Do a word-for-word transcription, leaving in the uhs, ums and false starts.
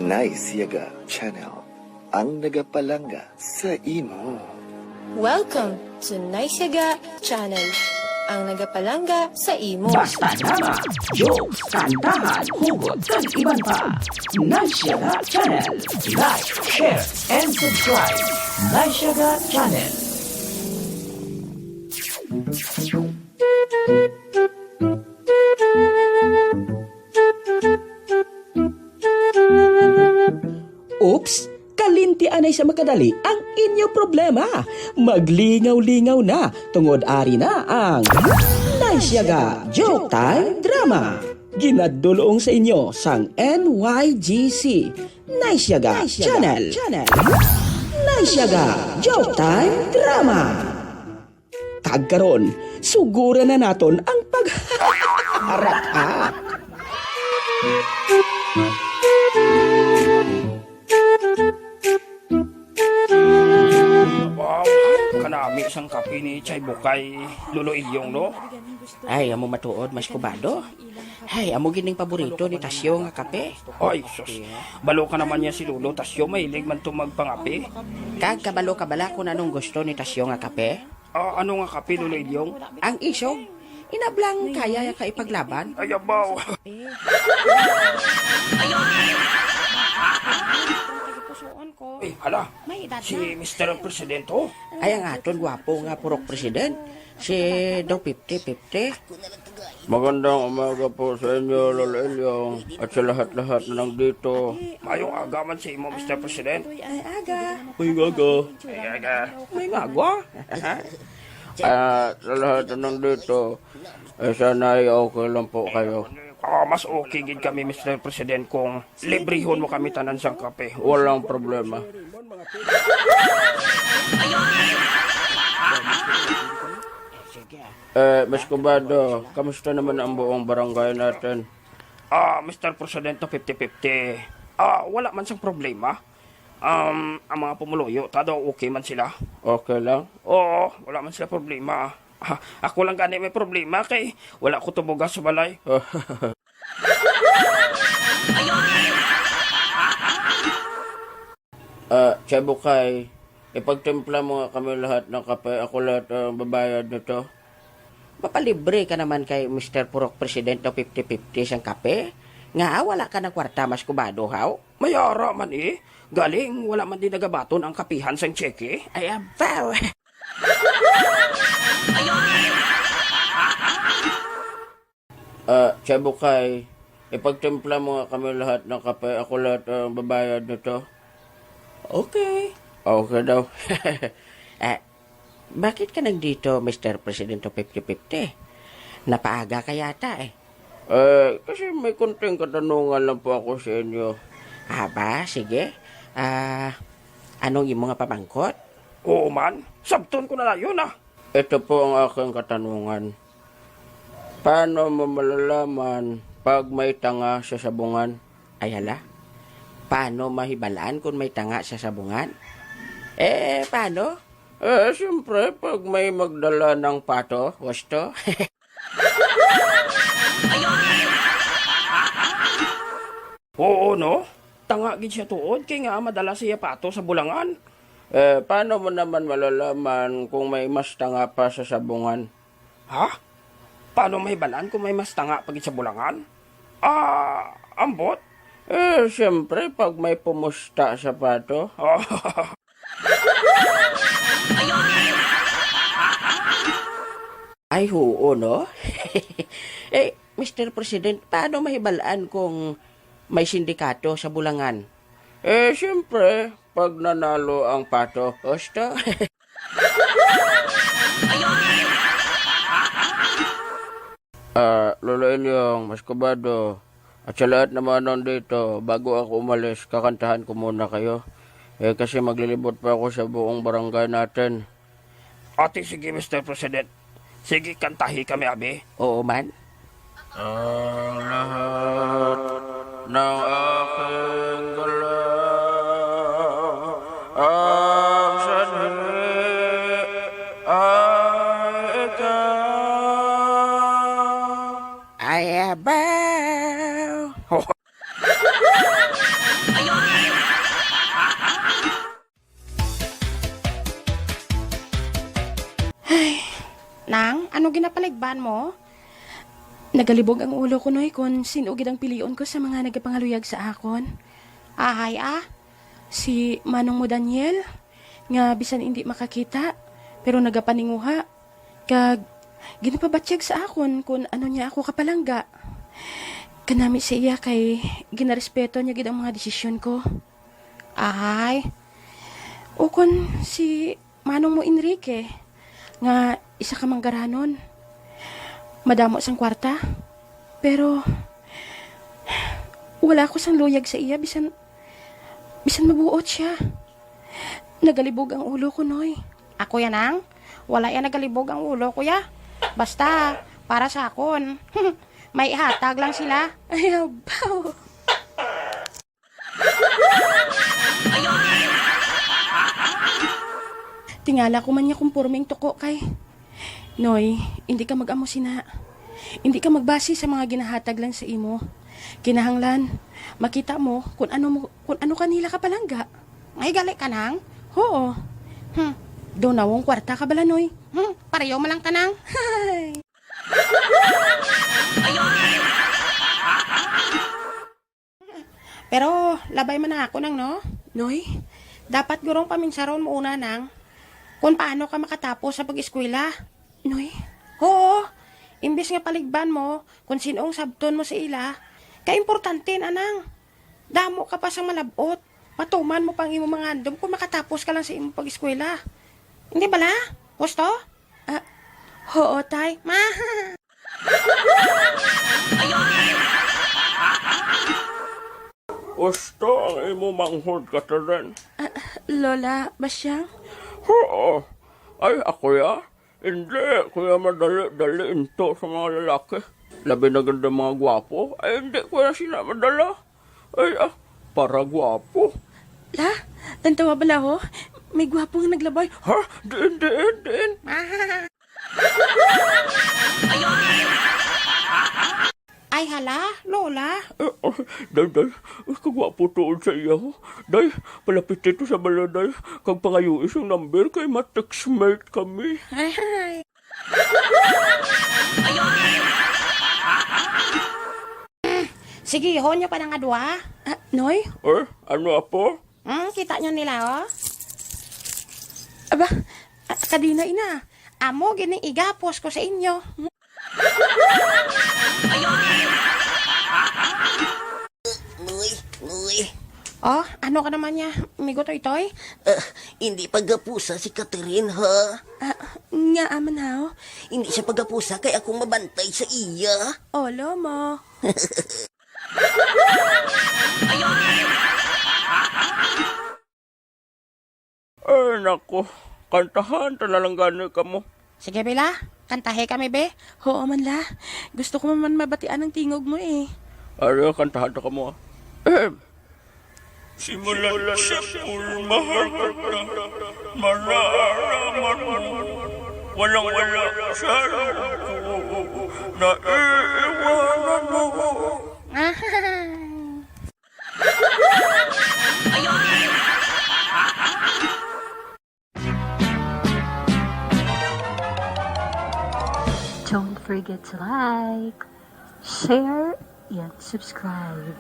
Nice Yaga Channel, ang nagapalangga sa imo. Welcome to Nice Yaga Channel, ang nagapalangga sa imo. Basta drama, jokes, kantahan, hugot, kag iban pa. Nice Yaga Channel. Like, share, and subscribe. Nice Yaga Channel. Oops! Kalinti anay sa makadali ang inyo problema. Maglingaw-lingaw na, tungod ari na ang Nice Yaga Joke Time Drama. Ginadulong sa inyo sang N Y G C, Nice Yaga Channel. Nice Yaga Joke Time Drama. Kag karon, suguran na naton ang pagharap. Wow, kanami sang kape ni Chay Bukay, Lolo Ilyong, no? Ay, amo matuod, Mas Kubado. Ay, amo gid ning paborito ni Tasyo nga kape. Ay, sus. Balo ka naman niya si Lolo Tasyo, mahilig man to magpangape. Kag kabalo ka bala kung anong gusto ni Tasyo nga kape? Ah, ano nga kape, Lolo Ilyong? Ang isog. Inablang kaya ka ipaglaban. Ay, abaw. Ay, hala. Si Mister Presidente, oh. Ay, ang aton gwapo nga purok president, si Daw fifty fifty. Magandang umaga po sa inyo, Lolo Ilyong, at sa lahat-lahat na nandito. Mayong aga man sa imo, Mister President. Ay, aga. Mayong aga. Ay, aga. Mayong aga. Ah, sa lahat na nandito, eh, sana ay okay lang po kayo. Ah, mas okay gid kami, Mister President, kung librehon mo kami tanan sang kape. Walang problema. Eh, Mas Kubado, kamusta naman ang buong barangay natin? Ah, Mister Presidente, fifty fifty. Ah, wala man sang problema. Um, ang mga pumuluyo, ta daw okay man sila. Okay lang? Oo, wala man sila problema. Ah, ako lang gani may problema kay wala ko tubugas sa balay. Ah, Chay Bukay, ipagtimpla mo nga kami lahat ng kape. Ako lahat ang babayad nito. Mapalibre ka naman kay Mister Purok President daw fifty fifty sang kape. Nga wala ka na kwarta, Mas Kubado, haw? May ara man, eh. Galing, wala man din nagabaton ang kapihan sang tseke. Ay, abaw! Ah, Chay Bukay, ipagtimpla mo nga kami lahat ng kape. Ako lahat ang babayad nito. Okay. Okay daw. Ah, bakit ka nandito, Mister Presidente fifty fifty? Napaaga ka yata, eh. Eh, kasi may konting katanungan lang po ako sa inyo. Aba, sige. Ah, anong imo nga pamangkot? Oo man, sabton ko na dayon, ah. Ito po ang aking katanungan. Paano mo malalaman pag may tanga sa sabungan? Ay, hala. Paano mahibalaan kung may tanga sa sabungan? Eh, paano? Eh, siyempre, pag may magdala ng pato, wasto. Oo, no? Tanga gid siya tuod, kay nga madala siya pato sa bulangan. Eh, paano mo naman malalaman kung may mas tanga pa sa sabungan? Ha? Paano mahibalaan kung may mas tanga pa gid sa bulangan? Ah, ambot? Eh, siyempre, pag may pumusta sa pato. Ay, huo, no? Eh, Mister President, paano mahibalaan kung may sindikato sa bulangan? Eh, siyempre, pag nanalo ang pato. Gusto? Ah, Lolo Ilyong, Mas Kubado, at sa lahat naman nandito, bago ako umalis, kakantahan ko muna kayo. Eh, kasi maglilibot pa ako sa buong barangay natin. Ati, sige, Mister President. Sige, kantahi kami, abi. Oo man. Ang lahat ng aking galaw, ang sanhi ay ikaw. Ay, abaw. Tigban mo? Nagalibog ang ulo ko, Noy, kon sin-o gid ang pilion ko sa mga nagapangaluyag sa akon. Ahay, ah. Si manong mo, Daniel, nga bisan indi makakita, pero nagapaninguha, kag ginapabatyag sa akon kon ano niya ako kapalangga. Kanami sa iya kay ginarespeto niya gid ang mga desisyon ko. Ahay. Ukon si manong mo, Enrique, nga isa ka manggaranon. Madamo sang kwarta. Pero wala ko sang luyag sa iya, bisan, bisan mabuot siya. Nagalibog ang ulo ko, Noy. Ako yan, ang? Wala yan nagalibog ang ulo, kuya. Basta, para sa akon, may ihatag lang sila. Ay, abaw. Tingala ko man nga kumporme ang tuko kay, Noy, hindi ka mag-amo sina. Hindi ka magbase sa mga ginahatag lang sa imo. Kinahanglan, makita mo kung ano mo, kung ano kanila kapalangga. Ay, gali ka nang? Oo. Hmm. Daw nawong kwarta ka bala, Noy. Hmm. Pareho man lang ka nang. Pero labay man na ako nang, no? Noy, dapat gurong paminsaron mo una nang kung paano ka makatapos sa pag-eskwela. Noy? Oo, imbis nga paligban mo kung sinong sabton mo sa ila, kay importante na nang damo ka pa sang malabot. Matuman mo pang imo mga handom kung makatapos ka lang sa imong pag-eskwela. Hindi bala? Gusto? Ah, oo, tay. Ma! Gusto ang imo manghod, Catherine? Ah, Lola, Basyang? Oo. Ay, ako ya? Hindi ko ya madali-dali into sa mga lalaki. Labi na ganda mga gwapo. Ay, hindi ko ya sila madala. Ay, ah, para gwapo. La, tantawa bala ho? May gwapo nga naglabay. Ha? Diin, diin, diin? Ay, hala, Lola. Eh, oh, day, day, eh, kagwapo tuod sa iya, ho. Day, palapit ito sa bala, day. Kag pangayui siyang number kay ma-textmate kami. Ay, ay. Sige, ho nyo pa nga duha. Ah, Noy? Eh, ano, apo? Hmm, kita nyo nila, oh. Aba, ah, kadina, ina. Amo gini igapos ko sa inyo. Uy, uy. Oh, ano ka naman niya, Migo Toy Toy? Ah, hindi pagapusa si Catherine, ha? Ah, nga aman, haw? Hindi siya pagapusa kay akong mabantay sa iya. Olo mo. Ay, nako. Kantahan ta na lang gani kamo. Sige, Bela. Kantahe kami, be. Oo man, la. Gusto ko man mabatian ang tingog mo, eh. Ari, kantahan ta kamo, ah. Ahem. Simulan sa pulmahal ka, mararaman mo, walang-wala sa loob ko, naiiwanan mo. Don't forget to like, share, and subscribe.